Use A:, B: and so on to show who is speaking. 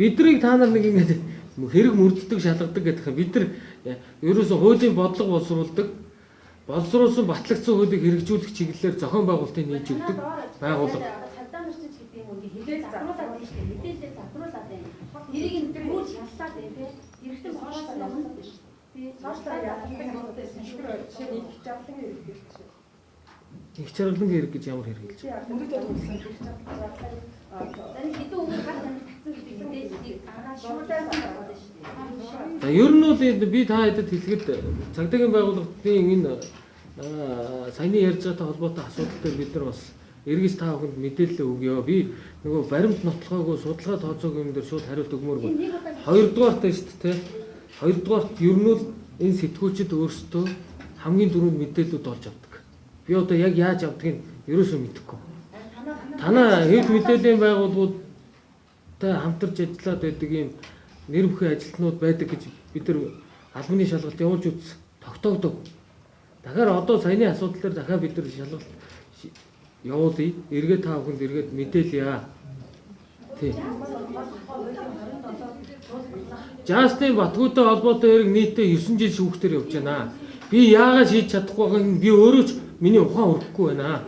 A: Бидрийг та нар нэг ингэж хэрэг мөрддөг, шалгадаг гэдэг юм. Бид нар ерөөсөө хуулийн бодлого боловсруулдаг. Боловсруулсан, батлагдсан хуулийг хэрэгжүүлэх чиглэлээр зохион байгуулалтыг нээж өгдөг байгууллага.
B: Цагдаа нар чинь ч гэдэг юм уу ингэ хэлээл задруулаад байна шүү дээ. Мэдээлэл задруулаад байна. Тэрийг нь пүүл шаллаад байна те. Эргэтэн бохроос нь өмнө шүү дээ.
C: Сошиалаар ялгадаг асуудал байсан. Шүгэр жишээ нь их жаргалан хэрэг гэж жишээ.
A: Их чаргалангийн хэрэг гэж ямар хэрэг гэж.
C: Мөрөдөө тулсан их жаргалан
B: За, нэг хэдэн үгээр хар тамхи татсан гэдэг мэдээллийг гаргаад шуулаад байгаа шүү дээ.
A: За, ер нь бол энэ би та хэдэд хэлэхэд цагдаагийн байгууллагын энэ саяны ярьж байгаатай холбоотой асуудал дээр бид нар бас эргэж та бүхэнд мэдээлэл өгье. Би нөгөө баримт нотлохоогүй, судалгаа тооцоогүй юм дээр шууд хариулт өгмөөргүй.
B: Энэ нэг удаа
A: Хоёрдугаарт нь шүү дээ. Хоёрдугаарт ер нь бол энэ сэтгүүлчид өөрсдөө хамгийн түрүүнд мэдээлэлүүд олж авдаг. Би одоо яг яаж авдгийг ерөөсөө мэдэхгүй. Танаа хэвлэл мэдээллийн байгууллагуудтай хамтарч ажиллаад байдаг ийм нэр бүхий ажилтнууд байдаг гэж бид нар албаны шалгалт явуулж үзсэн. Тогтоогдог. Дахиад одоо саяны асуудал дээр дахиад бид нар шалгалт явуулъя. Эргээд та бүхэнд эргээд мэдээлье. Тий. Жастин Батгуутай холбоотой хэрэг нийтдээ 9 жил шүүхтэр явж байна. Би яагаад шийдэж чадахгүй байгааг нь би өөрөө ч миний ухаан өрөхгүй байна.